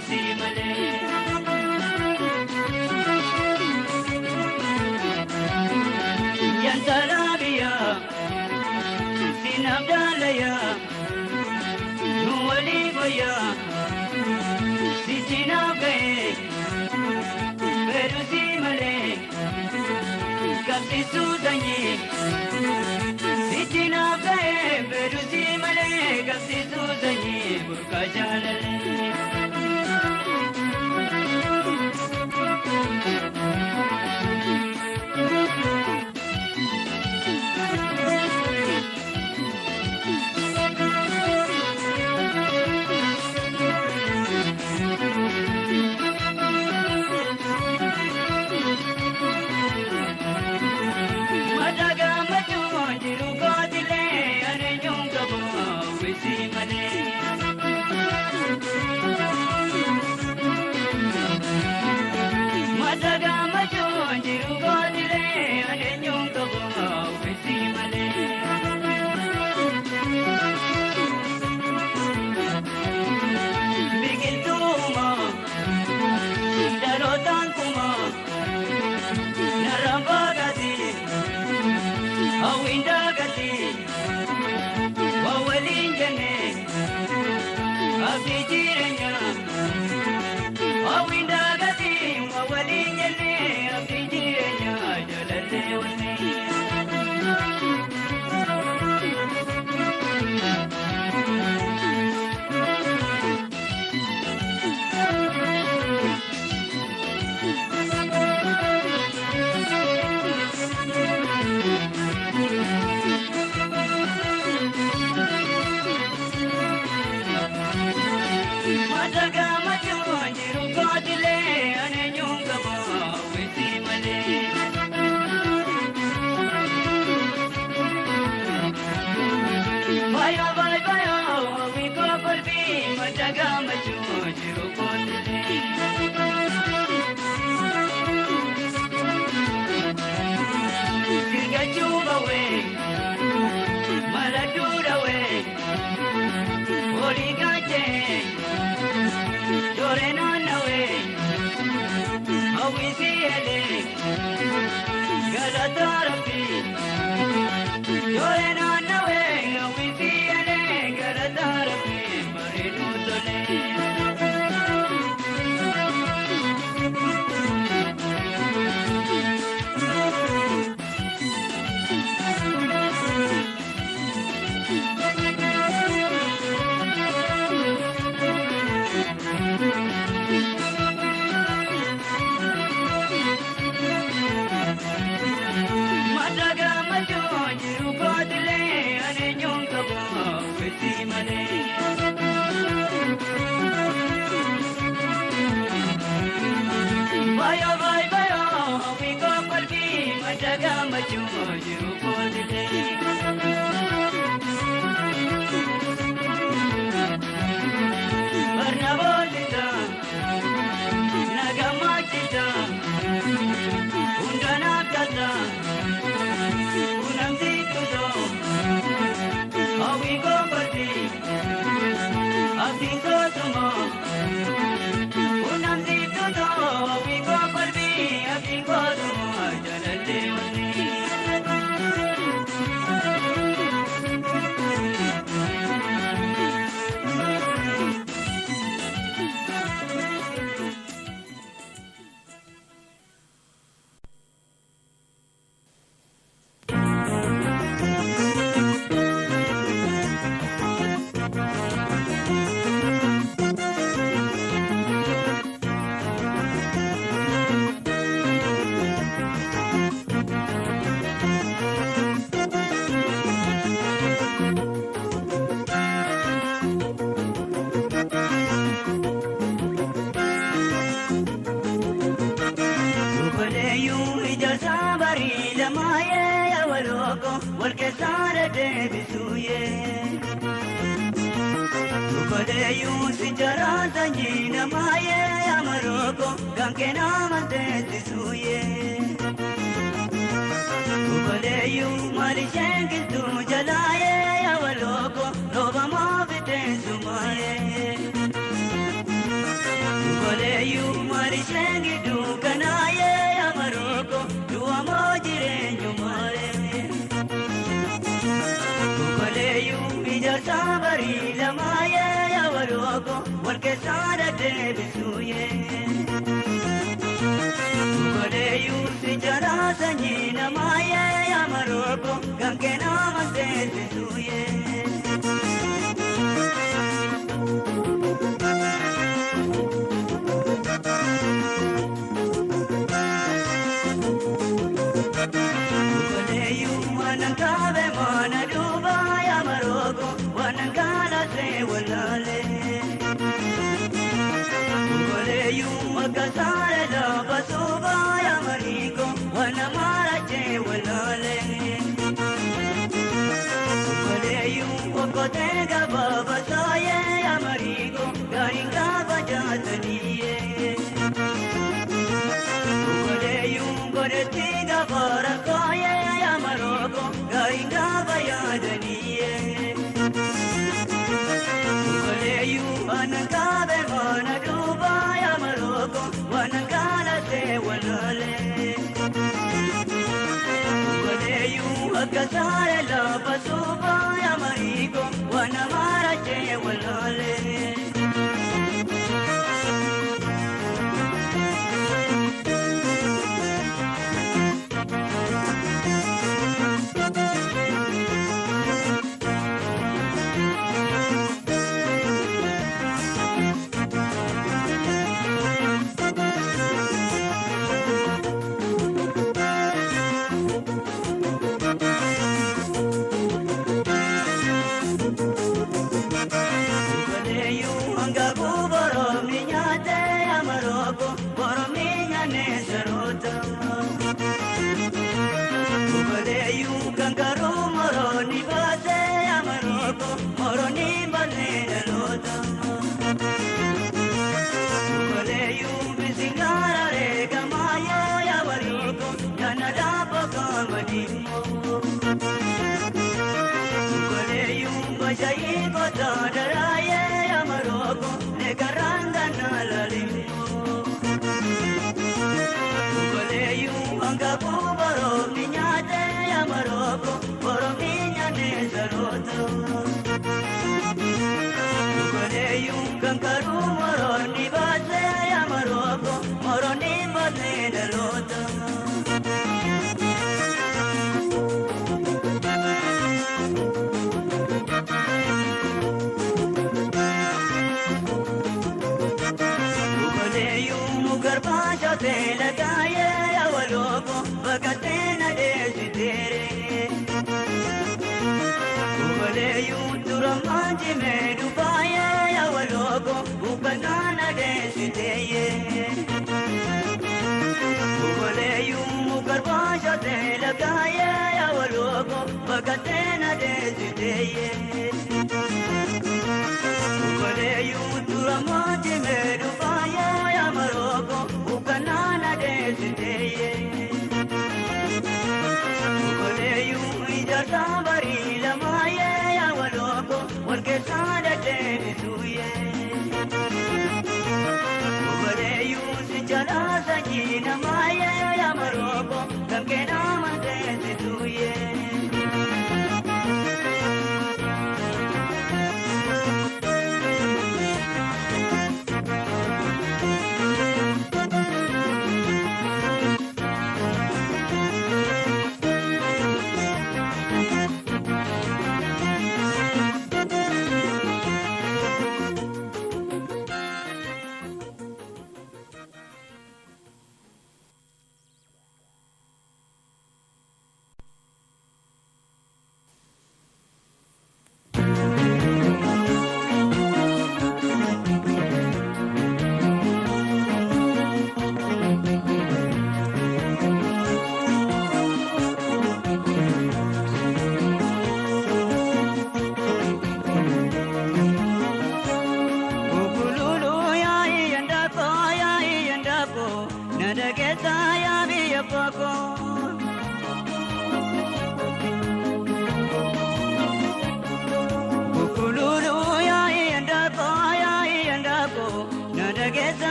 hawwisi malee. Yantala sinabdalaya nuwali goya sichina gae perusi male kapsisu danyi sichina gae perusi male kapsisu danyi burka jalale. maroko wal keessaa deddeebisuuye. Koleeyyuu si jalaa sanyii namaayee yaa maroko kan kennama seensisuuye. Kabe mana duba ya maroko wanangala se walale Ngole yu makasare la basuba ya mariko wanamara che walale Ngole yu okotega baba saye ya mariko garinga bajataniye Ngole yu goretiga barakoye ya maroko garinga bayadaniye Koleyu anangabe mana duba ya maroko wanangala se walale Koleyu akasare la basuba ya mariko wanamara che walale.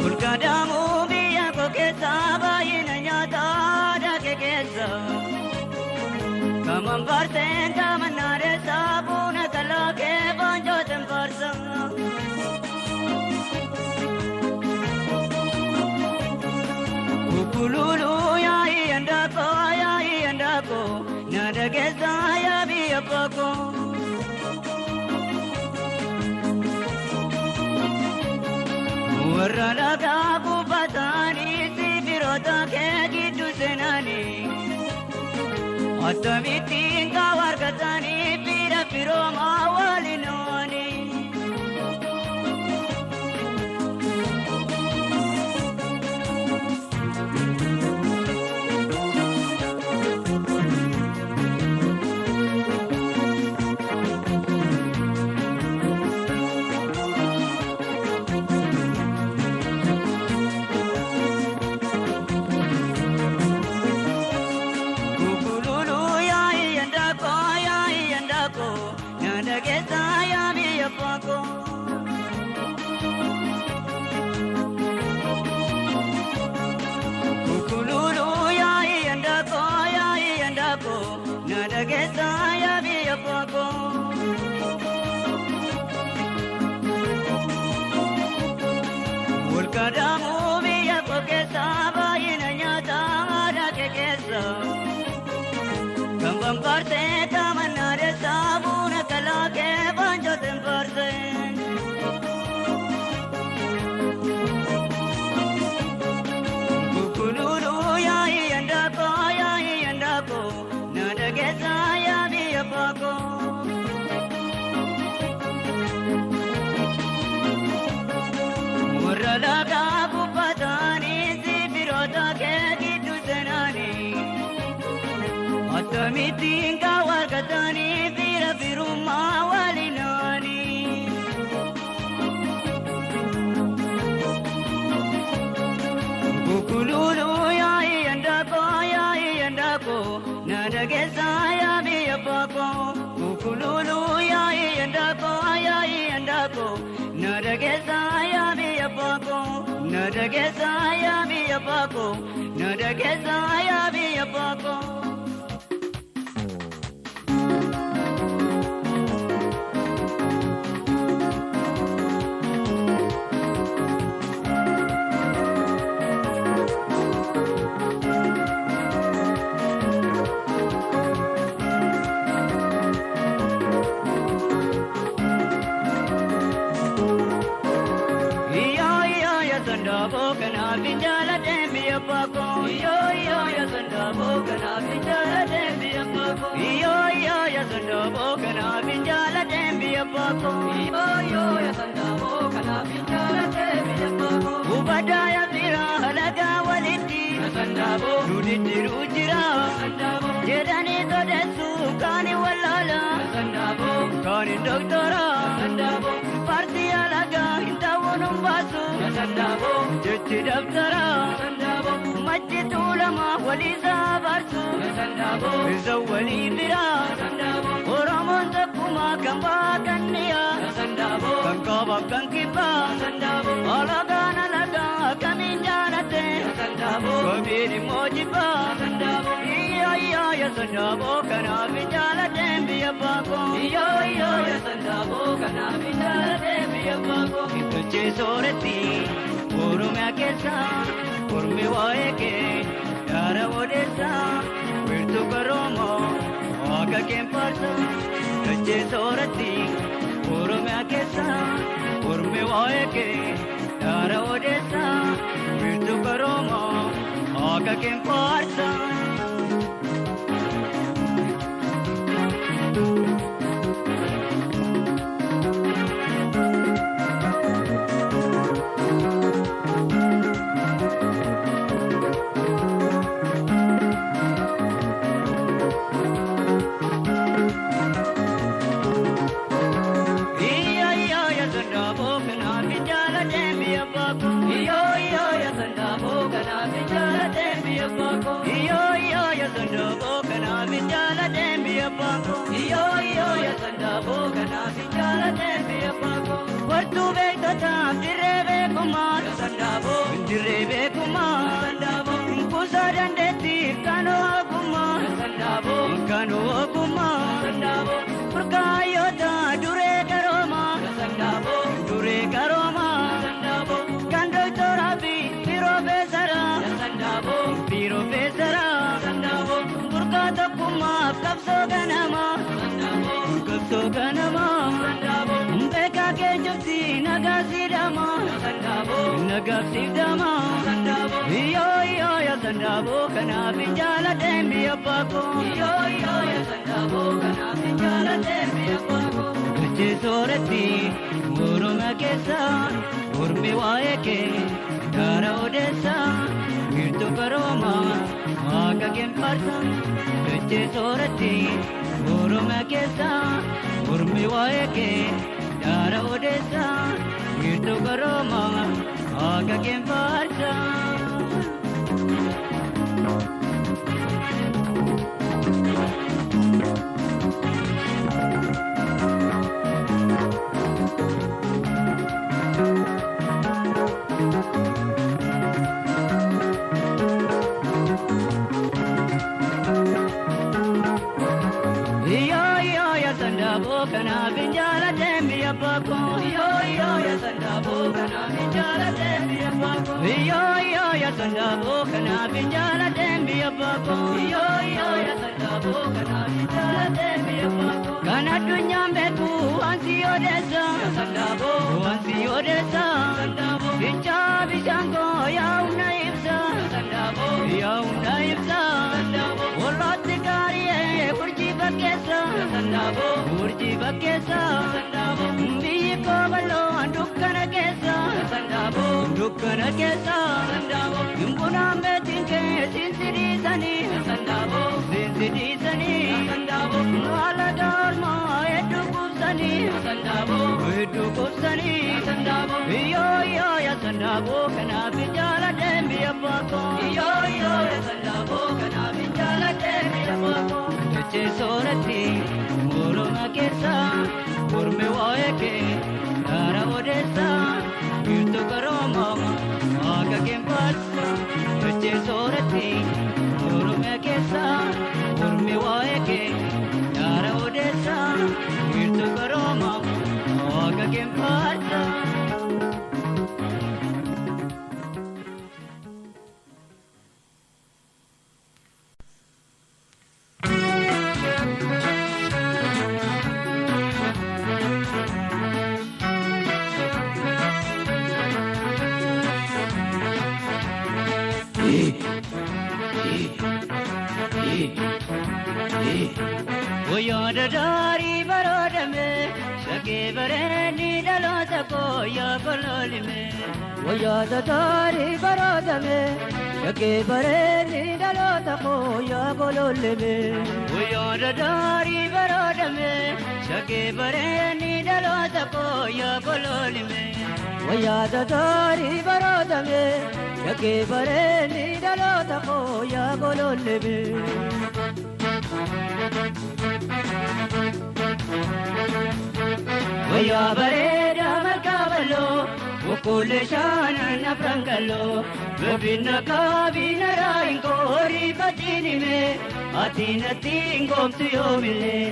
Ulkadamu biyya koo keessa baay'ina nyaataa daakee keessa. Kaman barteen kamannaare saabuuna kalaakee boonjooteen farsa. Kululu yaa'i andaako yaa'i andaako nyaata keessa yaabii abbaako. Warra lagaa buufatanii si firoota kee gidduu seenanii. Akkamittiin kaawwa argatanii fira firoomaa waliin oolanii. Kadamu biyya koo keessa baay'ina nyaata aadaa kee keessa. Kan bambaartee kamannaadee saabuuna kalaakee baanjooteen faarsee. Kukululu yaa'i andaakoo yaa'i andaakoo nyaata keessa yaa biyya baakoo. Warra lagaa buufatanii si firoota kee gidduu seenanii. Akkamittiin kaawwa argatanii fira firummaa waliin oolanii. Kukululu yaa'i andaakoo yaa'i andaakoo nyaata keessa yaa biyya baakoo. Kukululu yaa'i andaakoo yaa'i andaakoo nyaata keessa yaa biyya baakoo. Nyaata keessa yaa biyya baakoo. Nyaata keessa yaa biyya baakoo. Ubadaya bira halaga walitti Nudi jiru jira Jedhanii sodeessu kaani wallaala Kaani doktora Paartii halagaa hin ta'uun hin baasu Jechi dabtara Machi tuulama waliisaa baarsu Isa walii bira Oromoon tokkummaa kan baaqanniya Kan kaaba kan kibbaa Alagaan alagaa kamiin jaalate Kobiin immoo jibbaa Iyyo iyyo ya sandaaboo kanaaf hin jaalateen biyya baakoo Iyyo iyyo ya sandaaboo kanaaf hin jaalateen biyya baakoo Iddoochee sooretti Oromiyaa keessa Ormi waa'ee kee Daara odeessa Wiirtuu qaroomoo Waaqa keen faarsa Dachee sooratti Oromiyaa keessa Ormi waa'ee kee Daara odeessa Wiirtuu qaroomoo Waaqa keen faarsa. Wartuu beektotaaf dirree beekumaa dirree beekumaa kuusaa dandeettiif kan ogummaa kan kan ogummaa burqaayyoota duree qaroomaa duree qaroomaa kan dooktoraa fi piroofeesaraa piroofeesaraa burqaa tokkummaaf qabsoo ganamaa qabsoo ganamaa beekaa keenyutti nagaa siidhamaa nagaa siidhamaa yoo yoo yaa sandaaboo kanaaf hin jaaladheen biyya baakoo yoo yoo yaa sandaaboo kanaaf hin jaaladheen biyya baakoo. Dachee sooretti morma keessa mormi waa'ee kee gaara odeessa wiirtuu qaroomaa waaqa keemparsa. Dachee sooretti morma keessa mormi waa'ee kee gaara odeessa wiirtuu qaroomaa waaqa keemparsa. Yoo yoo yaa sandaaboo kanaaf hin jaaladheen biyya baakoo. Yoo yoo yaa sandaaboo kanaaf hin jaaladheen biyya baakoo. Yoo yoo yaa sandaaboo kanaaf hin jaaladheen biyya baakoo. Yoo yoo yaa sandaaboo kanaaf hin jaaladheen biyya baakoo. Kan addunyaan beeku waan si odeessa. Sandaaboo waan si odeessa. Sandaaboo fichaa bishaan koo yaa humna ibsa. Sandaaboo yaa humna ibsa. Sandaaboo warraatti gaari'ee urjii bakkeessa. Sandaaboo urjii bakkeessa. Sandaaboo biyyi koo bal'oo dukkana keessa. Sandaaboo dukkana keessa. Sandaaboo bunaan beetiin kee siinsi dhiisanii. Sandaaboo siinsi dhiisanii. Sandaaboo haala gaarmaa hedduu kubsanii. Sandaaboo hedduu kubsanii. Sandaaboo yoo yoo yaa sandaaboo kanaaf hin jaaladheen biyya baakoo. Yoo yoo yaa sandaaboo kanaaf hin jaaladheen biyya baakoo. Dachee sooretti morma keessa mormi waa'ee kee gaara odeessa wiirtuu qaroomaa waaqa keemparsa. Dachee sooretti morma keessa mormi waa'ee kee gaara odeessa wiirtuu qaroomaa waaqa keemparsa. Wayyaada daarii baroodame shakkii bareenni dhaloota koo yaa kololime. Wayyaada daarii baroodame shakkii bareenni dhaloota koo yaa gololime. Wayyaada daarii baroodame shakkii bareenni dhaloota koo yaa kololime. Wayyaada daarii baroodame shakkii bareenni dhaloota koo yaa gololime. Wayyaa bareedaa malkaa bal'oo Okkolee shaanan afran kalloo Babina kaabina raayin koorii fatinime Ati natti hin goomtu yoomillee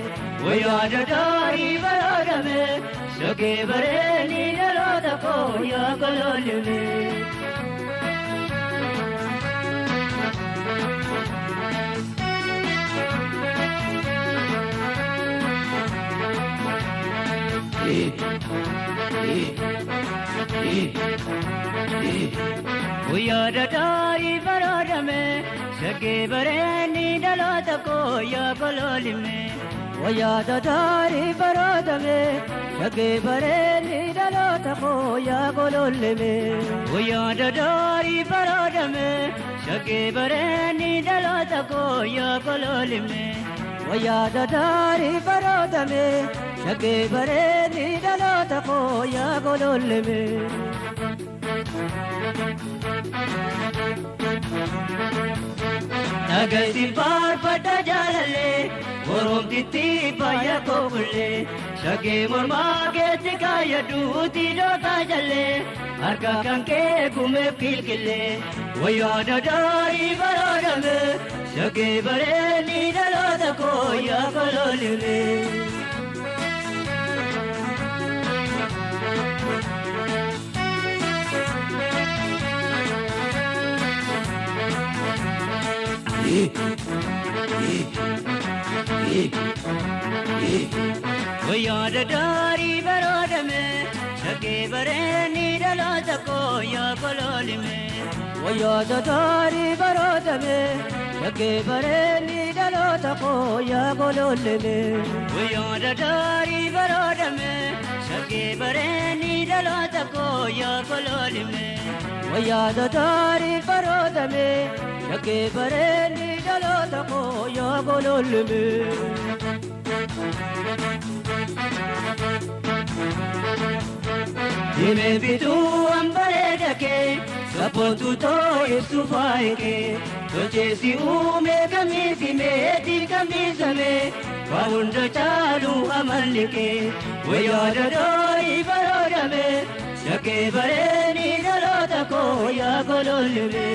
Wayyaa dadaarii baroodame Sokee bareedni dhaloota koo yaa gololime. Guyyaa dadaarii baroodame shakkii bareenni dhaloota koo yaa gololime. Wayyaada daarii baroodame shakkii bareenni dhaloota koo yaa gololime. Guyyaa dadaarii baroodame shakkii bareenni dhaloota koo yaa gololime. Wayyaada daarii baroodame shakkii bareenni dhaloota koo yaa gololime. Dhagaysi faarfadha jaalallee Oromtitti faaya koofullee shakkii mormaa keetti kaayyadduuti dhootaa jallee harka kan kee gumeef kilkillee wayyaa dadaarii baroodame shakkii bareenni dhaloota koo yaa gololime. Wayyaada daarii baroodame shakkee bareenni dhaloota koo yaa gololime. Wayyaada daarii baroodame shakkee bareenni dhaloota koo yaa gololime. Wayyaada daarii baroodame shakkee bareenni dhaloota koo yaa gololime. Wayyaada daarii baroodame shakkee bareenni dhaloota koo yaa gololime. Dhimee bituu waan bareeda kee sabboontuu too ibsu faayikee tolcheesi uumee kamiifi meetii kamiisamee waa hunda caalu amalli kee wayyaada doorii baroodame shakkee bareeni dhaloota koo yaa gololime.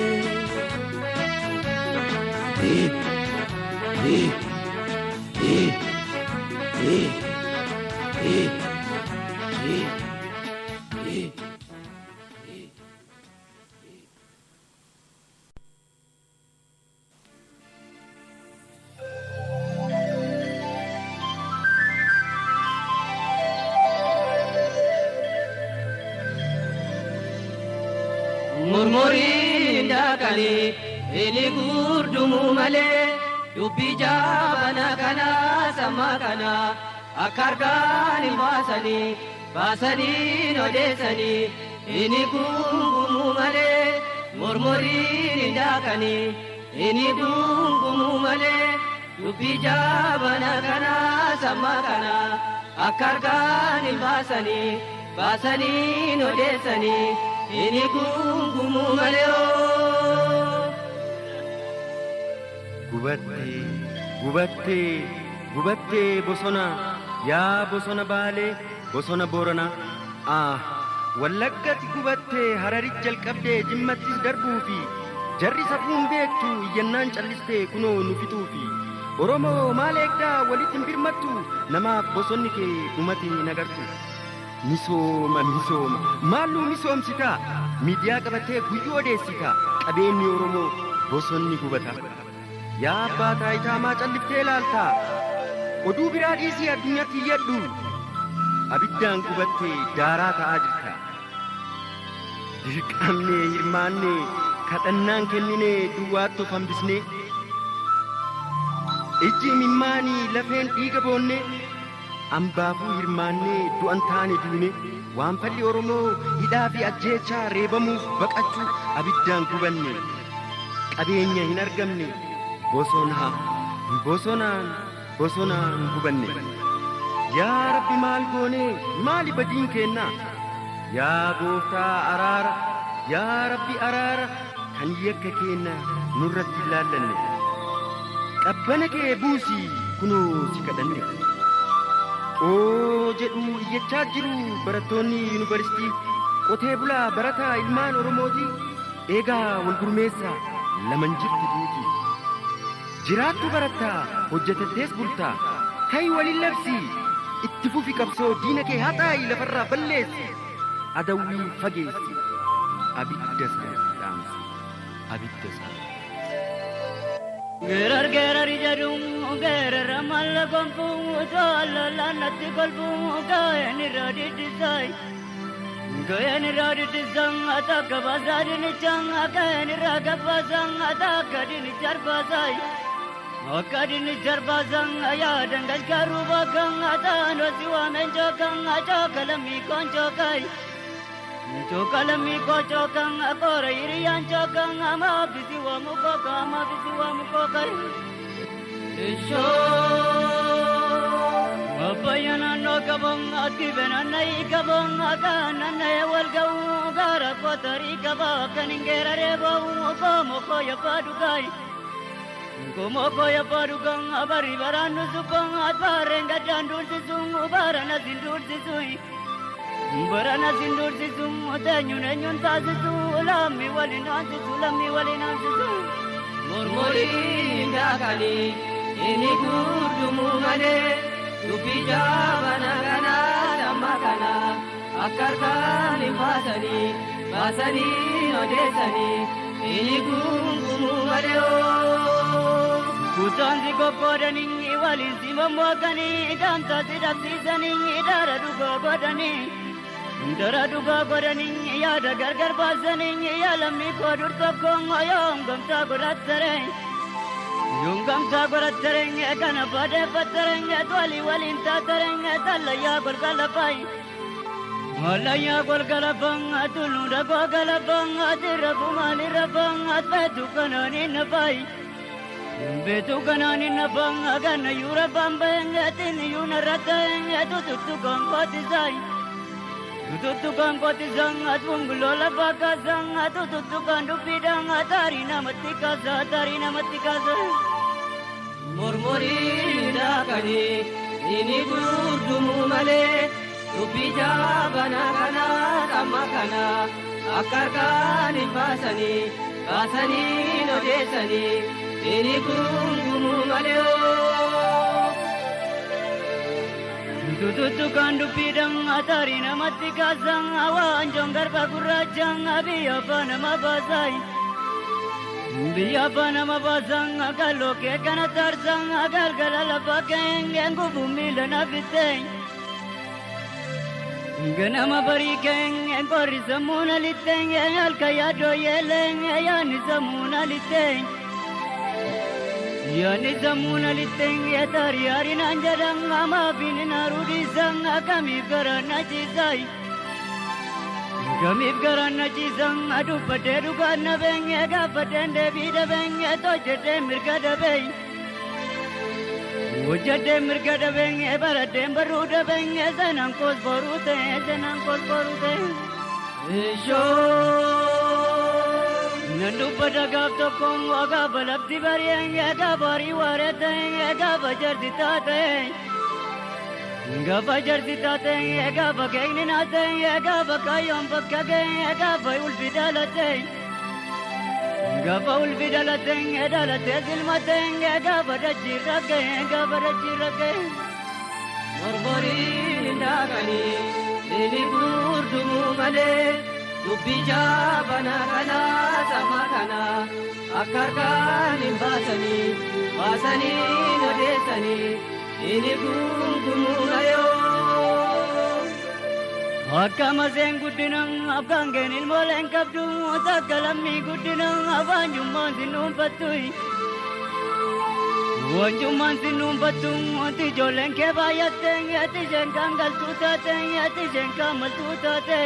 Murmuriin daakanii inni gurdumu malee dubbii jaabana kana samma kana akka argaan hin baasanii baasanii odeessanii inni gungumu malee murmuriin daakanii inni gungumu malee dubbii jaabana kana samma kana akka argaan hin baasanii baasanii odeessanii inni gungumu malee. Gubattee gubattee gubattee bosona yaa bosona Baalee bosona Booranaa ah Wallaggatti gubattee Hararit jalqabdee Jimmattis darbuufi jarri safuun beektu iyyannaan callistee kunoo nu fixuufi Oromoo maal eegdaa walitti hin birmattu namaaf bosonni kee dhumate nagartu. Misooma misooma maalluu misoomsitaa miidiyaa qabattee guyyuu odeessitaa qabeenyi Oromoo bosonni gubata. Yaa abbaa taayitaa maa calliftee ilaaltaa? Oduu biraa dhiisii addunyaatti iyyadhu. Abiddaan gubattee daaraa ta'aa jirta. Dirqamnee hirmaannee kadhannaan kenninee duwwaatti of hambisnee. Ijji mimmaanii lafeen dhiiga boonnee ambaafuu hirmaannee du'an taane duune waan falli Oromoo hidhaa fi ajjeechaa reebamuuf baqachuu abiddaan gubanne qabeenya hin argamne. Bosona bosonaan bosonaan gubanne. Yaa Rabbi maal goone maali badiin keenna? Yaa gooftaa araara yaa Rabbi araara kan yakka keenna nurratti ilaallanne. Qabbana kee buusii kunoo si kadhanne. Oo jedhu iyyachaa jiru barattoonni yuunivarsiitii qotee bulaa barataa ilmaan Oromooti eegaa wal gurmeessaa laman jirti duuti. Jiraattu barattaa hojjetattees bultaa ta'i waliin labsii itti fufi qabsoo diina kee haxaayi lafarraa balleessi adawwii fageessi abidda isaa dhaamsi abidda isaa. Geerar geerar jedhu geerara malla gonfuu jaalallaan natti kolfuu ga'een irra diddisaay. Ga'een irra diddisan atakka baasaa dinnichaan ga'een irra gabbaasan atakka dinnicha arbaasaay. Akka dinnicha arbaasan yaadan galchaaruu bakkan ataan hosi waameen jookan achooka lammii koon jookaay. Choka lammii koo chookan akoora hiriyaan chookan amaa bisi waamu kooka amaa bisi waamu kooka. Abbayya naannoo qaban ati benannai qaban akka naanna'ee wal ga'uu gaara kootarii qaba kan hin geeraree ba'u koomo koo yabbaa dhugaay. Koomo koo yabbaa dhugan abari baraan nusukon atbaarreen gaddaan dursisuun barana sin dursisuun. Barana sin dursisuun teenyuun eenyuun taasisu lammii waliin haansisu lammii waliin haansisu. Murmuriin daakanii Inni gurdumuu malee dubbii jaabana kana amma kana akka harkaan hin baasanii baasanii odeessanii inni gungumuu malee. Kutaan si qoqqoodanii waliin si mommookanii daantaa si dhabsiisanii daara dhugaa godhanii. Dara dhugaa godhanii yaada gargar baasanii yaa lammii koo dur tokko yoom gamtaa godhattere. Yoom gamtaa godhattere kana badeeffattere walii waliin taatere tallayyaa golgalafayi. Wallayyaa golgalafan tullu dhagoo galafan ati maalirra fan beetu kanaan hin nafayi. Beetu kanaan hin nafan ganna yuura fan bahee yuuna rattee tututtu kan kootisayi. Tututtu kan kootisan atfunguloo lafa kaasan tututtu kan dubbiidhaan taarii namatti kaasa taarii namatti kaasa. Mormorii daakanii inni gurdumuu malee dubbii jaabana kana amma kana akka harkaan hin baasanii baasanii odeessanii inni gungumuu malee. Tututtu kan dubbiidhaan taarii namatti kaasan waanjoon garba gurraachaan biyya abbaa nama baasayi. Biyya abbaa nama baasan kalloo kee kana taarsan galgala lafa keengeen gubuu miila na fittee. Ganama barii keengeen qorri sammuun alitteen halka yaadoo yeeleen yaadni sammuun alitteen. Yaadni sammuun alitteen taarii harinaan jedhan amaafiin naaruu dhiisan kamiif garaan na ciisaayi. Kamiif garaan na ciisan dubbadhee dhugaan na beenye gaafadheen deebii dhabeenye tojjedhee mirga dhabeey. Hojjedhee mirga dhabeenye baradheen barruu dhabeenye seenaan koos boruu ta'e seenaan koos boruu ta'e. Nan dubbata gaaf tokkoon gaafa lafti bari'een gaafa horii waaree ta'e gaafa jarti taate. Gaafa jarti taate gaafa keekni naate gaafa kaayyoon bakka ga'e gaafa ulfi dhalate. Gaafa ulfi dhalate dhalate silmate gaafa dachii rakkee gaafa dachii rakkee. Mormorii daakanii inni gurdumuu malee dubbii jaabana kana sama kana akka harkaan hin baasanii baasanii odeessanii inni gungumuu malee. Akka maseen guddina afaan keen ilmooleen qabdu takka lammii guddina afaan jummaan si dhuunfattu. Wanjummaan si dhuunfattu wanti ijoolleen kee baay'atte ati isheen kan galtuu taate ati isheen kan maltuu taate.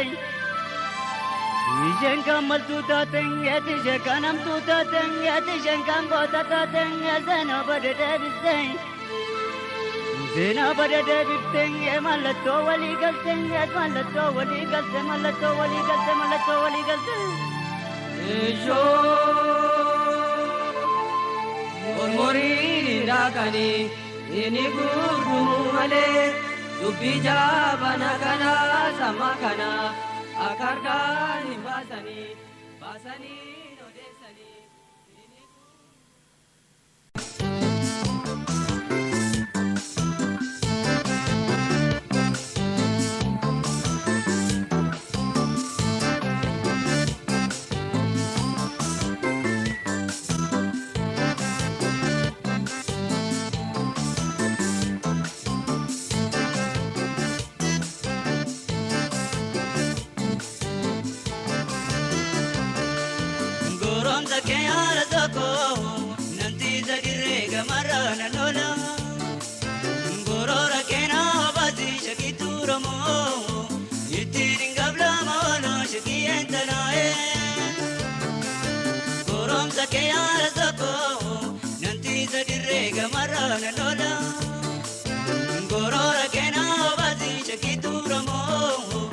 Isheen kan maltuu taate ati isheen kan hamtuu taate ati isheen kan goota taate seenaa bade deebiste. Seenaa bade deebiftee mallattoo walii galtee mallattoo walii galtee mallattoo walii galtee mallattoo walii galtee. Mormorii daakanii inni gurdumuu malee dubbii jaabana kana sama kana akka harkaan hin baasanii baasanii odeessanii. Goromsa kee haala tokko nanti isa dirree gamarra na lola. Gorora keenaa obaati shakituu Oromoo ittiin hin gablama ooloo shakiyyeen tanaa'ee. Goromsa kee haala tokko nanti isa dirree gamarra na lola. Gorora keenaa obaati shakituu Oromoo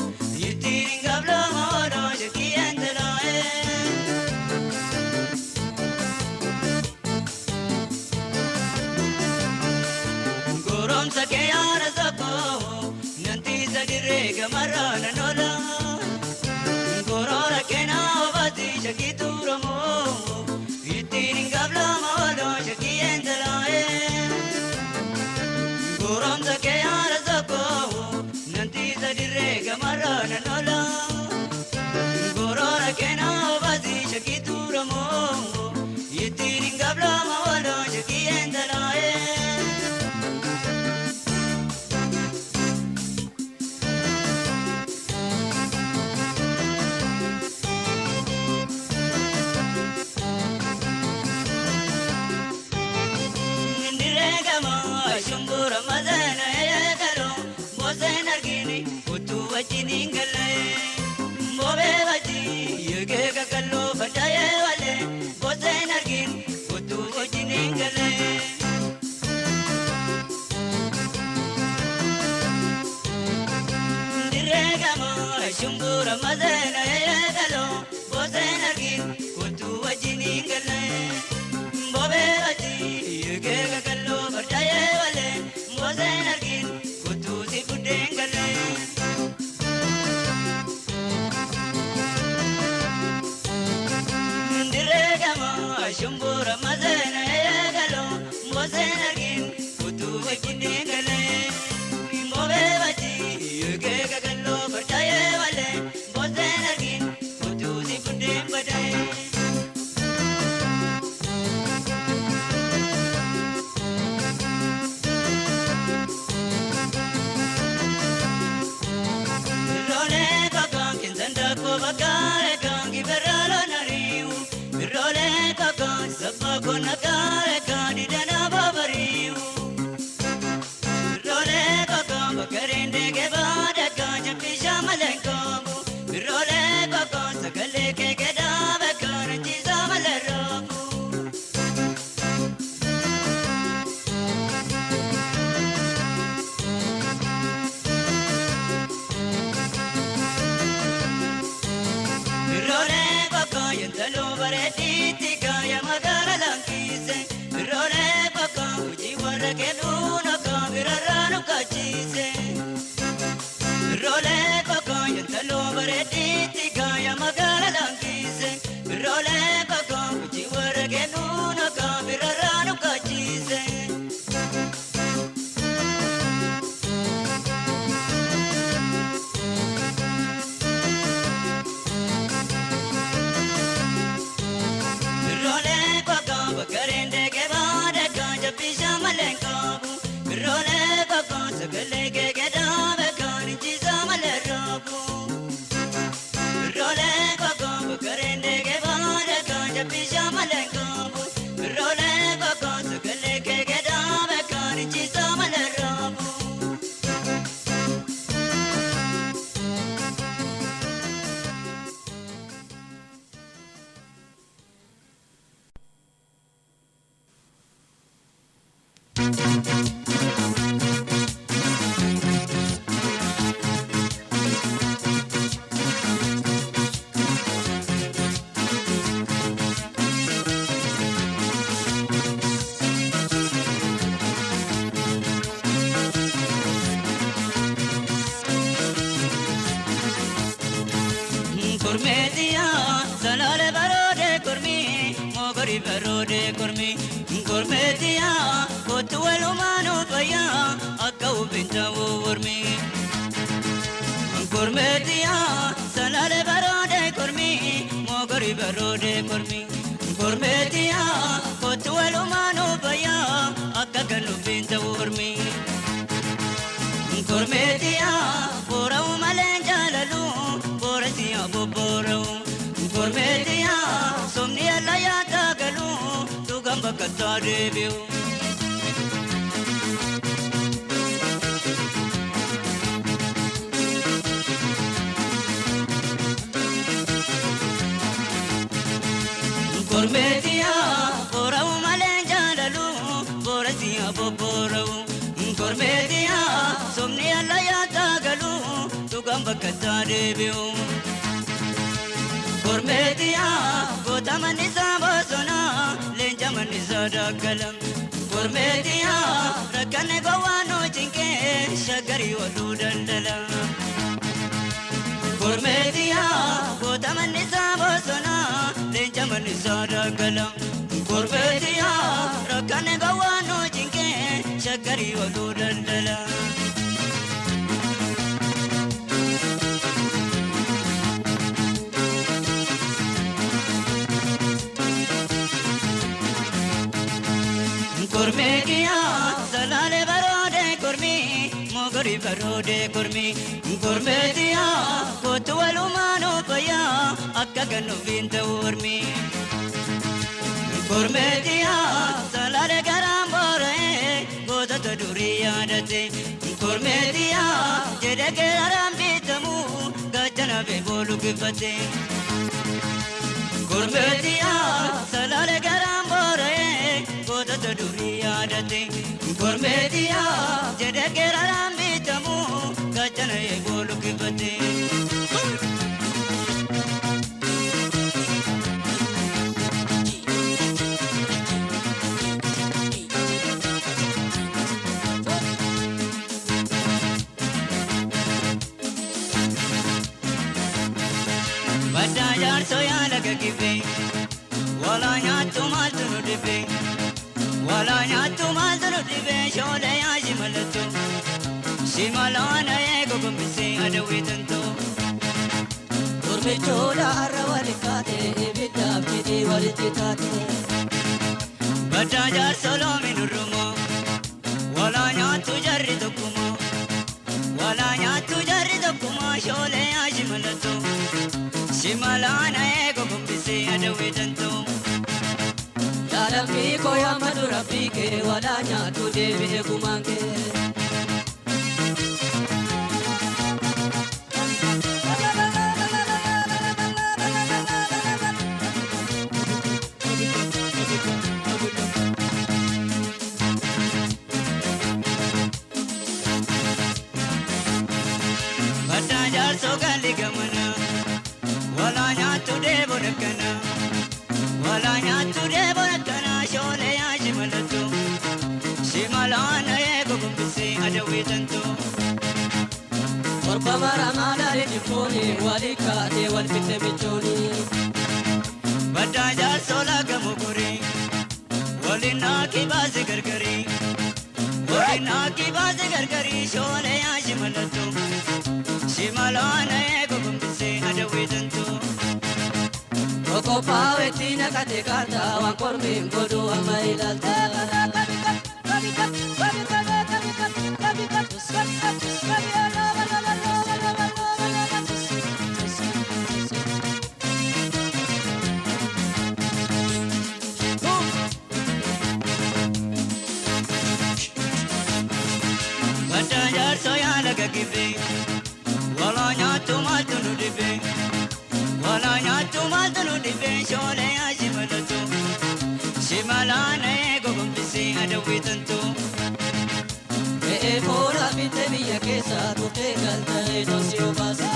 ittiin hin gablama ooloo shakiyyeen tanaa'ee. Goromsa kee haala tokko nanti isa dirree gamarra na lola. Gorora keenaa obaati shakituu Oromoo ittiin hin gablama ooloo shakiyyeen talaa'ee. Goromsa kee haara sokoo nanti sadirree gamarra nan oola. Gorora keenaa obaasii shakkii tuuramoo ittiin hin gablama ooloo shakkii entalaa'ee. Ndiregama shumbura mazana eegalo boseen argini utuu wajjin hin galle. Mbobee wajji eegee kakalloo faca'ee walee boseen argini utuu wajjin hin galle. Ndiregama shumbura mazana eegalo boseen argini utuu wajjin hin galle. Mbobee wajji eegee kakalloo faca'ee walee boseen argini utuu si buddeen galle. Ndiregama shumbura mazana eegalo boseen argin utuu wajjin eegale. Mbobee wajji eegee kakalloo faca'ee walee boseen argin utuu si buddeen badee. Biroolee kakkaan kinsandaakoo bakkaare kan giberraaloo nariiwu. Biroolee kakkaan sabbaa konna kaare kan didana baabariiwu. Biroolee kakkaan bakkareen deegee baada kan jabbiishaa malee kaabu. Biroolee kakkaan sagalee keekee dhaabe kan achiisaa malee raabu. Biroolee bakka yentaloo bareeditti kaaya magaala lankise. Biroolee bakka hojii warra kennuun akka birarraa nu kaachise. Biroolee bakka yentaloo bareeditti kaaya magaala lankise. Biroolee bakka hojii warra kennuun akka birarraa nu kaachise. Biroolee bakka bakkareen deegee baada kan jabbiishaa malee kaabu. Biroolee bakka sagalee keekee dhaabe kan injisaa malee raabu. Biroolee bakka bakkareen deegee baada kan jabbiishaa malee kaabu. Biroolee bakka sagalee keekee dhaabe kan injisaa malee raabu. Kormeetiyaa salaale baroodee kormii mogori baroodee kormii. Kormeetiyaa kootu walumaanuu fayyaa akka uffin ta'uu mormii. Kormeetiyaa salaale baroodee kormii mogori baroodee kormii. Kormeetiyaa kootu walumaanuu fayyaa akka kan uffin ta'uu mormii. Kormeetiyaa boora'u malee jaalalu boorasiyaa bobboora'u. Kormeetiyaa somni alla yaataa galu dhugaan bakka taa deebi'u. Kormeetiyaa boora'u malee jaalalu boorasiyaa bobboora'u. Kormeetiyaa somni alla yaataa galu dhugaan bakka taa deebi'u. Kormeetiyaa goota mannisaa bosonaa leenca mannisaa daggala. Kormeetiyaa rakkanne gowwaan cinqee shaggarii ooluu daldala. Kormeetiyaa goota mannisaa bosonaa leenca mannisaa daggala. Kormeetiyaa rakkanne gowwaan cinqee. shaggarii oduu daldala. Kormee kiyyaa salaalee baroodee kormii mogorii baroodee kormii kormee kiyyaa kootu walumaanuu fayyaa akka gannuufiin ta'u ormii. Kormee kiyyaa salaalee garaan boora'ee gootota durii yaadate kormee kiyyaa jedhee keeraraan bitamu gaachana beeboolu kiffate. Kormee kiyyaa salaalee garaan boora'ee gootota durii yaadate kormee kiyyaa jedhee keeraraan bitamu gaachana eeboolu kiffate. Baddaa jaarsoo yaala gaggibee walaa nyaattu maaltu nu dhibee walaa nyaattu maaltu nu dhibee shoolee yaa shimalattu shimalaana eego gombisee adawwii tantoo. Gurmichoota har'a wali kaate ibiddaaf jedhee walitti taate. Baddaa jaarsoo loomi nurrumoo walaa nyaattu jarri tokkumoo walaa nyaattu jarri tokkumoo shoolee yaa shimalattu shimalaana eego gombisee adawwii tantoo. Yaadammii koo yaamadu rabbii kee walaa nyaattu deebi'e gumaan kee. Baddaa jaarsoo galli gamana walaa nyaattu deeboon akkana walaa nyaattu deeboon akkana shoolee yaa shimalattu shimalaana eego gombisee adawwii tantoo. Torba maramaa dhaalee jibbooni wali kaatee wal fitte michooni. Baddaa jaarsoo laga mogorii waliin naakii baase gargarii waliin naakii baase gargarii shoolee yaa shimalattu shimalaana eego gombisee adawwii tantoo. Qophaa'etti naqate kaartaa waan kormeen godhu amma ilaalta. Baddaa jaarsoo yaala gaggibee walaa nyaattu maaltu nu dhibee walaa nyaattu maaltu nu dhibee shoolee yaa shimalattu shimalaana eego gombisee adawwii tantoo. Re'ee foolaa bitte biyya keessa turtee galtee doosii obaasa.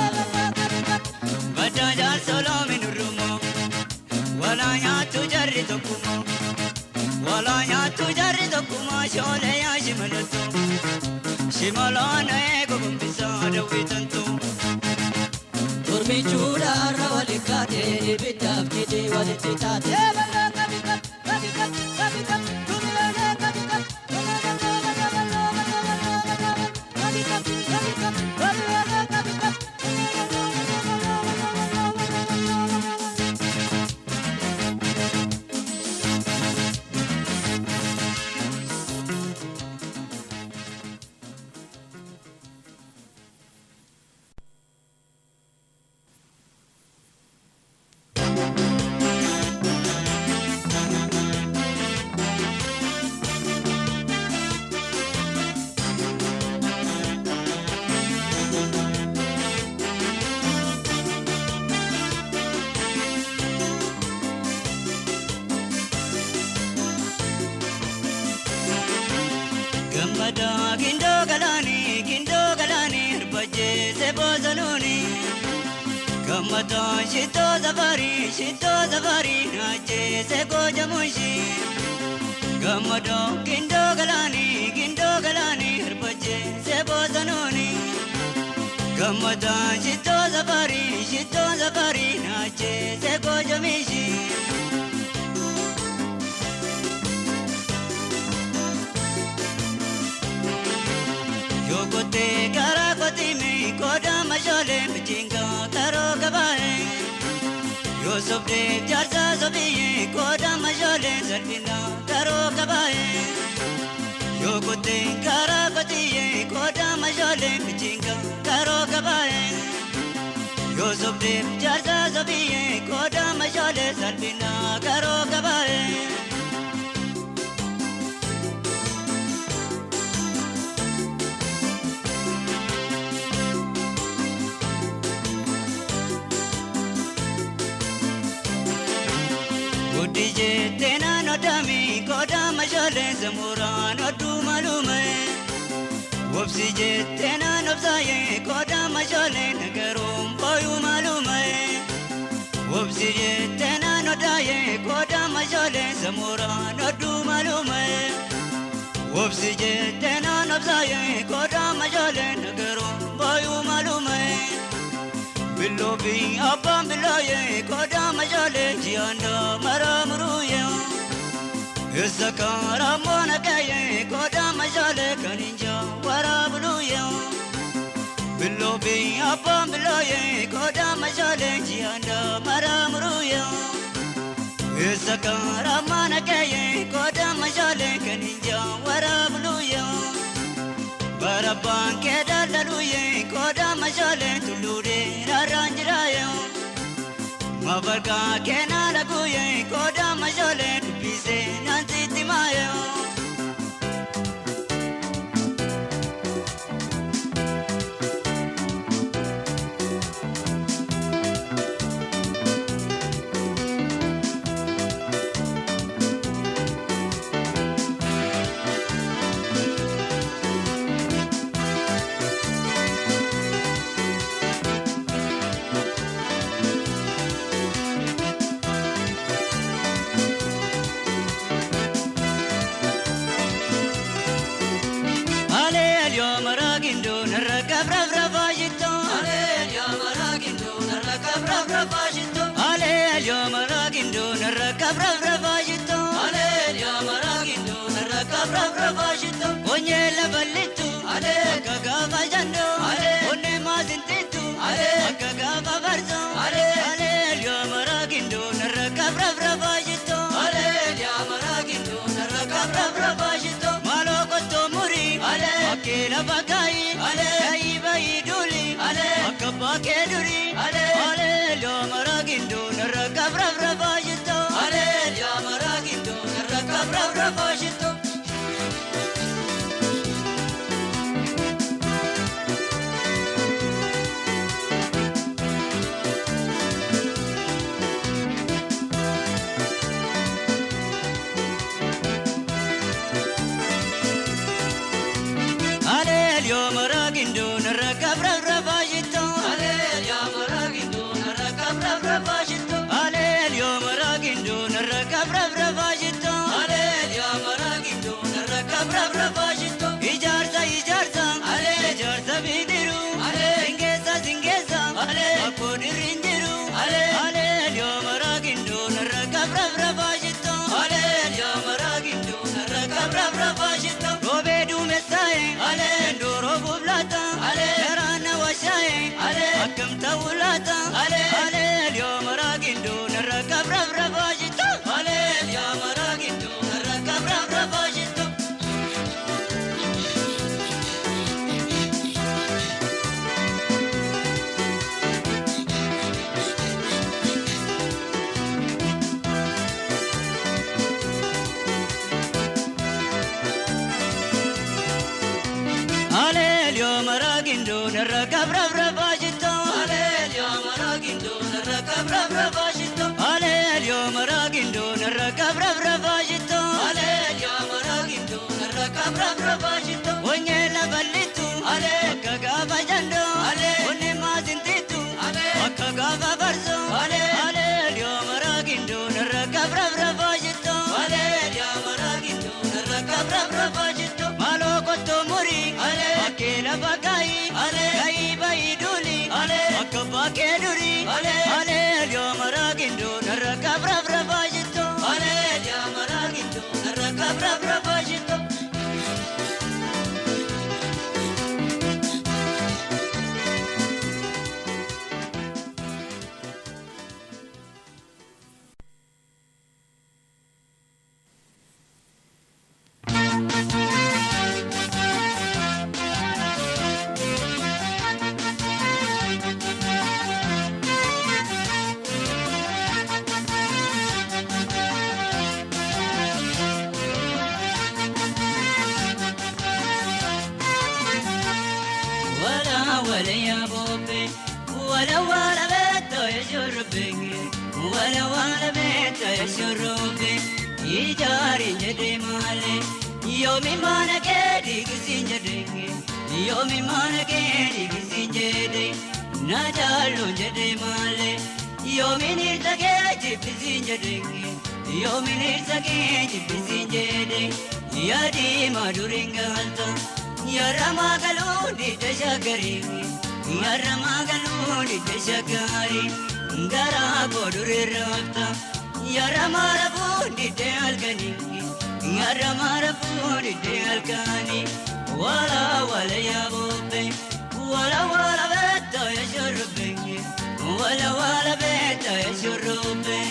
Baddaa jaarsoo loomi nurrumoo walaa nyaattu jarri tokkumoo walaa nyaattu jarri tokkumoo shoolee yaa shimalattu shimalaana eego gombisee adawwii tantoo. Gurmichuudha har'a wali kaate ibiddaaf jedhee walitti taate. Gammadaa gindoo galaanii gindoo galaanii hirbacheesse boosonuuni. Gammadaa shittoo safarii shittoo safarii naacheesse goojamuushi. Gammadaa gindoo galaanii gindoo galaanii hirbacheesse boosonuuni. Gammadaa shittoo safarii shittoo safarii naacheesse goojamuushi. Yoo kottee karaa kotime koda mashoolee mijinga karoo gabaa'e. Yoo sobdee jaarsa sobiyyee koda mashoolee salphina karoo gabaa'e. Yoo kottee karaa kotiyyee koda mashoolee mijinga karoo gabaa'e. Yoo sobdee jaarsa sobiyyee koda mashoolee salphina karoo gabaa'e. Guddijee teenaan odami koda mashoolee zamuraan oduu malume. Wobsijee teenaan obsaayee koda mashoolee nagaruun booyuu malume. Wobsijee teenaan odaayee koda mashoolee zamuraan oduu malume. Wobsijee teenaan obsaayee koda mashoolee nagaruun booyuu malume. Biloofi abbaan bilooyee koda mashoolee ji'aanda maramuruye. Isa karaa ka'ee koda mashoolee kan inja waraabuluye. Biloofi abbaan bilooyee koda mashoolee ji'aanda maramuruye. Isa karaa ka'ee koda mashoolee kan inja waraabuluye. Barabbaan keeda laluye koda mashoolee tulluudee rarraan jiraaye. Mabarka keena laguye koda mashoolee dubbisee nansitti maaye. Onye laballitu akka gaafa jandoo onnee maasintitu akka gaafa farsoo aleelyaa maraa gindoo narra kabrabra jitto aleelyaa maraa gindoo narra kabrabra jitto maaloo kottoo murii bakkee lafa kaayi kaayii bayii duuli akka bakkee durii aleelyaa maraa gindoo narra kabrabra jitto aleelyaa maraa gindoo narra kabrabra jitto. Ijaarsa ijaarsa ijaarsa bidiru singeessa singeessa akkoo dirri jiru aleelyaa maraa gindoo narra kabrabra jitto aleelyaa maraa gindoo narra kabrabra jitto roobee duumessaaye endooroo buulaata garaana washaaye akkam ta'uu laata aleelyaa maraa gindoo narra kabrabra jitto aleelyaa maraa gindoo narra kabrabra jitto. Aleelyaa maraa gindoo narra kabrabra jitto aleelyaa maraa gindoo narra kabrabra jitto aleelyaa maraa gindoo narra kabrabra jitto aleelyaa maraa gindoo narra kabrabra jitto onye laballitu akka gaafa jandoo onnee maasintitu akka gaafa farsoo aleelyaa maraa gindoo narra kabrabra jitto aleelyaa maraa gindoo narra kabrabra jitto maaloo kottoo murii bakkee lafa kaayi kaayii bayii duuli akka bakkee durii aleelyaa maraa gindoo narra kabrabra jitto aleelyaa maraa gindoo narra kabrabra jitto. ولا يا بوبي ولا ولا بيت يا شربي ولا ولا بيت يا شربي يجاري جدي مالي يومي ما نكدي كسين جدي يومي ما نكدي كسين جدي نجالو جدي مالي يومي نرتكي جبسين جدي يومي نرتكي جبسين جدي يا ديما دورينغالتا يا رماغلو دشاكري يا رماغلو دشاكري غرا بودوري رافتا يا رماربو دالغني يا رماربو دالغني ولا ولا يا بوبي ولا ولا بيت يا شربي ولا ولا بيت يا شربي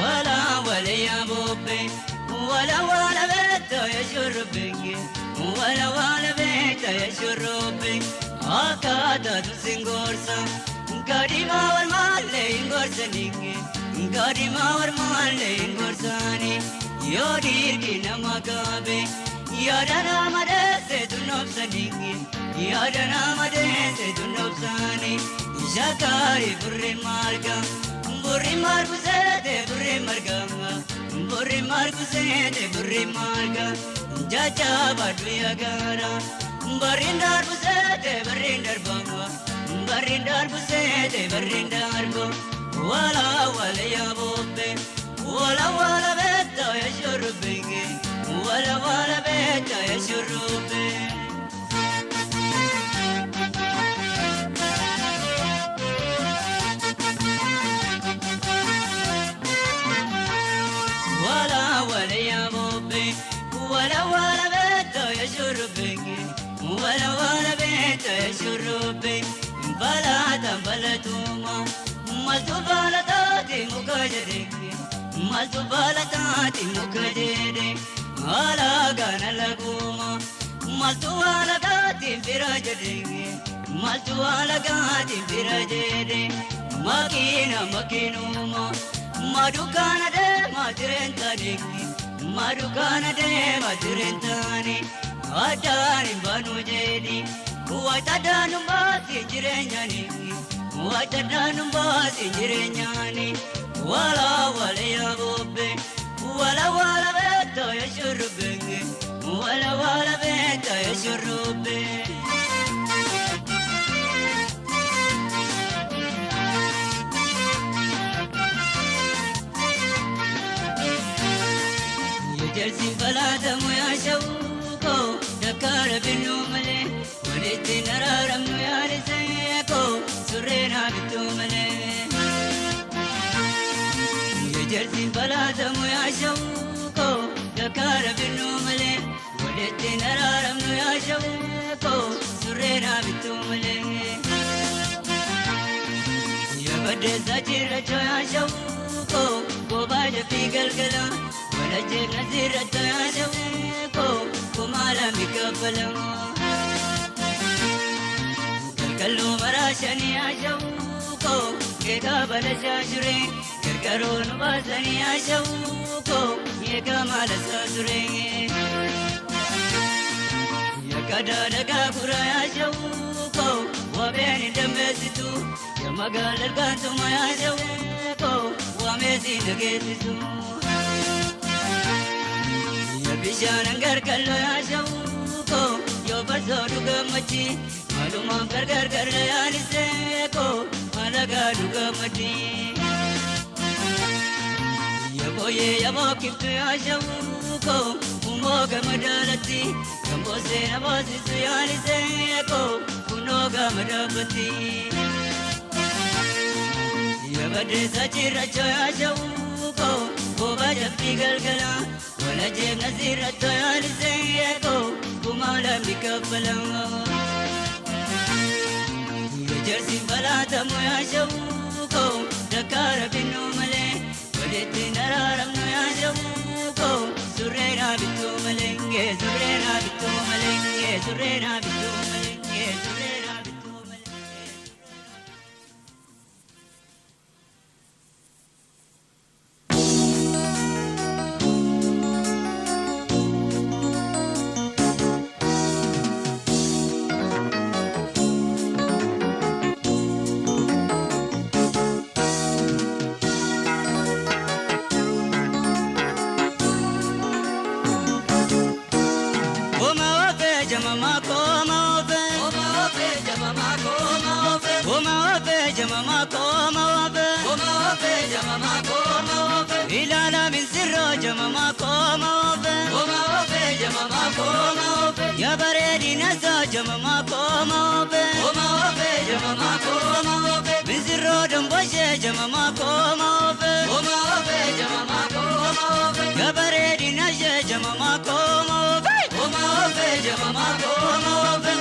ولا ولا يا بوبي ولا ولا بيت يا شربي ولا ولا بيت يا شربي آكادا تسينغورسا قديما والمالين غورسني قديما والمالين غورساني يا ديركي نمكابي يا دنا مدرسة نفسني يا دنا مدرسة نفساني شكاري بري ماركا بري ماركو سيدي بري ماركا بري ماركو سيدي بري ماركا جاجا بدويا غارا بريندار بسيدي بريندار بابا بريندار بسيدي بريندار بابا ولا ولا يا بوبي ولا ولا بيت يا شربي ولا ولا بيت يا شربي ولا ولا يا بوبي ولا ولا بيت يا شربي ولا ولا بيت يا شربي بلا تبلا توما مالتو تاتي مكجدي مالتو تاتي مكجدي على غنا لغوما مالتو على غاتي براجدي مالتو على غاتي براجدي ماكينا ماكينوما مادوكانا دي مادرنتاني مادوكانا دي مادرنتاني أداني بانو جدي واتدانو باسي جرنجاني واتدانو باسي جرنجاني ولا ولا يا بوبي ولا ولا بيت يا شربي ولا ولا بيت يا شربي يجلسين فلا دم يا شوقو دكار بالنوملي ولدي نرارم يا رزيكو سرينا بالتوملي يجلسين فلا دم يا شوقو دكار بالنوملي ولدي نرارم يا شوقو سرينا بالتوملي يا بدر زجرة يا شوقو وباج في قلقلة ولجيب نزيرة يا شوقو وما لم يقبل كلكلو مراشني يا شوقو يقابل شاشري كركرون باسني يا شوقو يقامل ساسري يا كدا دقا يا شوقو وبين دمستو يا مقال القانتو يا شوقو وميسي نقيتسو bishaan gargallo yaa shawuko yoo barsoo dhugammachi maalumaan gargar garra yaaliseeko maalagaa dhugammachi. Yabooyee yaboo kiftu yaa shawuko umoo gama daalatti gamboo seena boosisu yaaliseeko kunoo gama dhaabbatti. Yabadeessa cirracha yaa shawuko boobaa jabbii galgala. ولا جيب نزير التيار زيكو وما لم يقبل يجرسي فلا دم يا شوكو دكار بالنوملي ولدي نرارم يا شوكو سرينا بالتوملي سرينا بالتوملي سرينا بالتوملي سرينا بالتوملي. koma ofe. Koma ofe jamama koma ofe. Ilaala misirroo jamama koma ofe. Koma ofe jamama koma ofe. Ya bareedina isaa jamama koma ofe. Koma ofe jamama koma ofe. Misirroo damboshee jamama koma ofe. Koma ofe jamama koma ofe. Ya bareedina ishee jamama koma ofe. Koma ofe jamama koma ofe.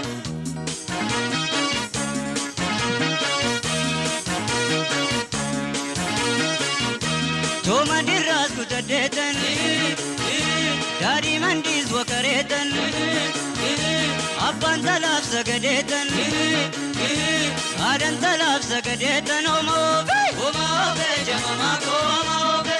Tooma dirraas kutadheetan. Daadhii mandiis wakareetan. Abbaan talaaf sagadeetan. Haadhan talaaf sagadeetan oma ofe. Koma ofe jamama koma ofe.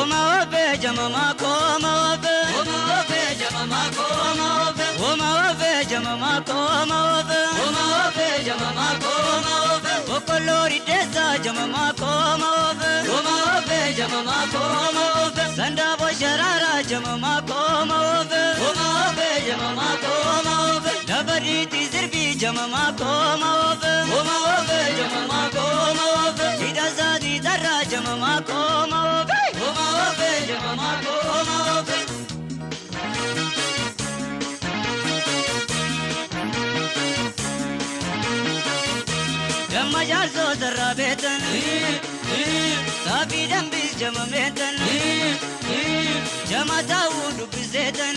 Oma ofe jamama koma ofe. Koma ofe jamama koma ofe. Oma ofe jamama koma ofe. Koma ofe jamama koma ofe. Boqqolloo diddeessaa jamama koma ofe. Koma ofe jamama koma ofe. Sandaaboo sharaaraa jamama koma ofe. Koma ofe jamama koma ofe. Lafa dhiitii sirbii jamama koma ofe. Koma ofe jamama koma ofe. Hidha isaatii tarraa jamama koma ofe. Koma ofe jamama koma ofe. Damma jaarsoo sarraa beetan. Saafii dambiis jamameetan. Jama taa'uu dubbiseetan.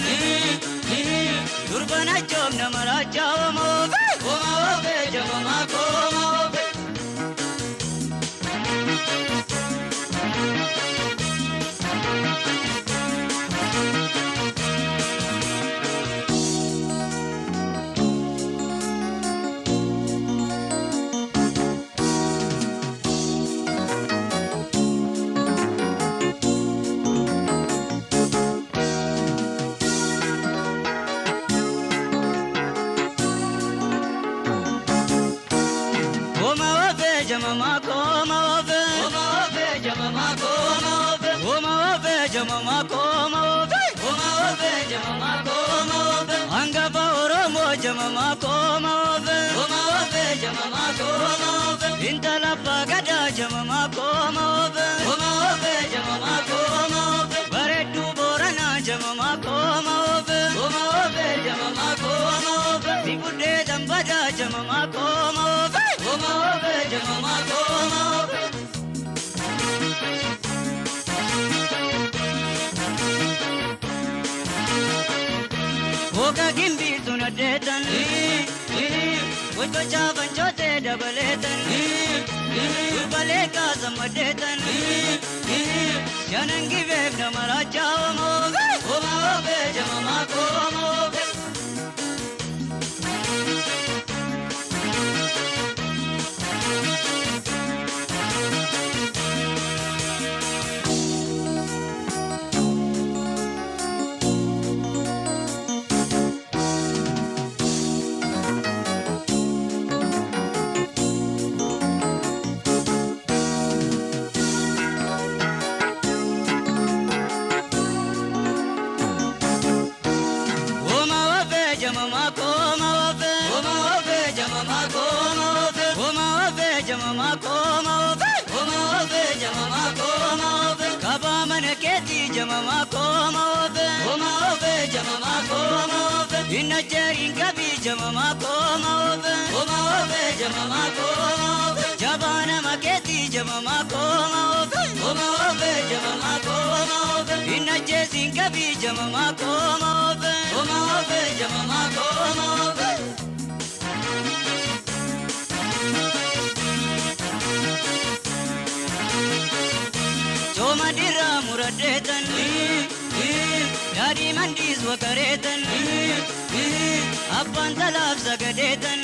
Durba nachoom nama raachaa oma ofe. Koma ofe jamama koma ofe. Oma ofe jamama koma ofe. Koma ofe jamama koma ofe. Oma ofe jamama koma ofe. Koma ofe jamama koma ofe. Hangafa Oromoo jamama koma ofe. Koma ofe jamama koma ofe. Intala abbaa gadaa jamama koma ofe. Koma ofe jamama koma ofe. Bareedduu Booranaa jamama koma ofe. Koma ofe jamama koma ofe. Dibuddee dambadaa jamama koma ofe. Koma ofe jamama koma ofe. Booka gimbii sun addeetan. Gochgochaa fancootee dabaleetan. Durbalee kaasa maddeetan. Shanan gibeef nama raachaa oma ofe. Koma ofe jamama koma ofe. Oma ofe jamama koma ofe. Koma ofe jamama koma ofe. Oma ofe jamama koma ofe. Koma ofe jamama koma ofe. Kabaa mana keetii jamama koma ofe. Koma ofe jamama koma ofe. Inna jeeriin qabii jamama koma ofe. Koma ofe jamama koma ofe. Jabaa nama keetii jamama koma ofe. Koma ofe jamama koma ofe. Inna jeesiin qabii jamama koma ofe. Koma ofe jamama koma ofe. Cooma dirraa muradheetan. Daadhii mandiis wakareetan. Abbaan talaaf sagadeetan.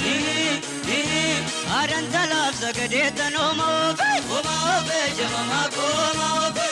Haadhan talaaf sagadee tan hooma oofe. Hooma oofe jamamaa koo hooma oofe.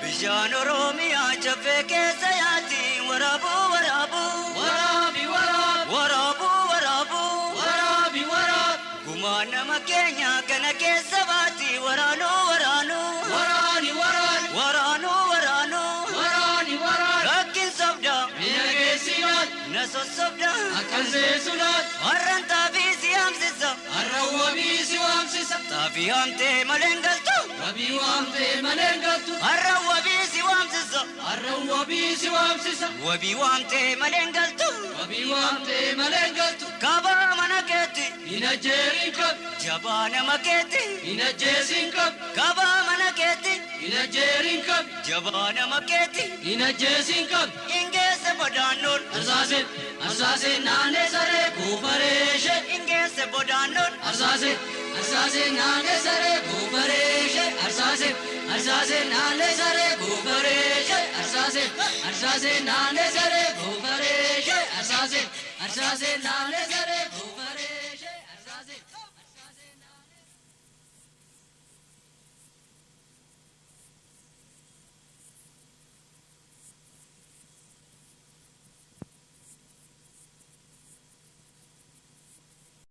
Bishaan Oromiyaa caffee keessa yaati waraabuu waraabuu. Waraabi waraabi. Waraabuu waraabuu. Waraabi waraabi. Gumaa nama keenya kana keessa baati waraanuu waraanuu. Waraani waraani. Waraanuu waraanuu. Waraani waraani. Rakkin sobda. Biyya keessi nyaata. Na sossobda. Akkan seesu laata. Warraan xaafii si haamsisa. Har'a wabii si waamsisa. Xaafii haamtee malee hin galtu. Wabii waamtee malee hin galtu. Har'a wabii si waamsisa. Har'a wabii si waamsisa. Wabii waamtee malee hin galtu. Wabii waamtee malee hin galtu. Kabaa mana keetti. Hin ajjeerin qabu. Jabaa nama keetti. Hin ajjeesin qabu. Kabaa mana keetti. Hin ajjeerin qabu. Jabaa nama keetti. Hin ajjeesin qabu. Ingeesse bodaannoon. Arsaasee arsaasee naannee saree goofareeshe. Ingeesse bodaannoon. Arsaasee arsaasee naannee saree goofareeshe. Arsaasee arsaasee naannee saree goofareeshe. Arsaasee arsaasee naannee saree goofareeshe. Arsaasee arsaasee naannee saree goofareeshe.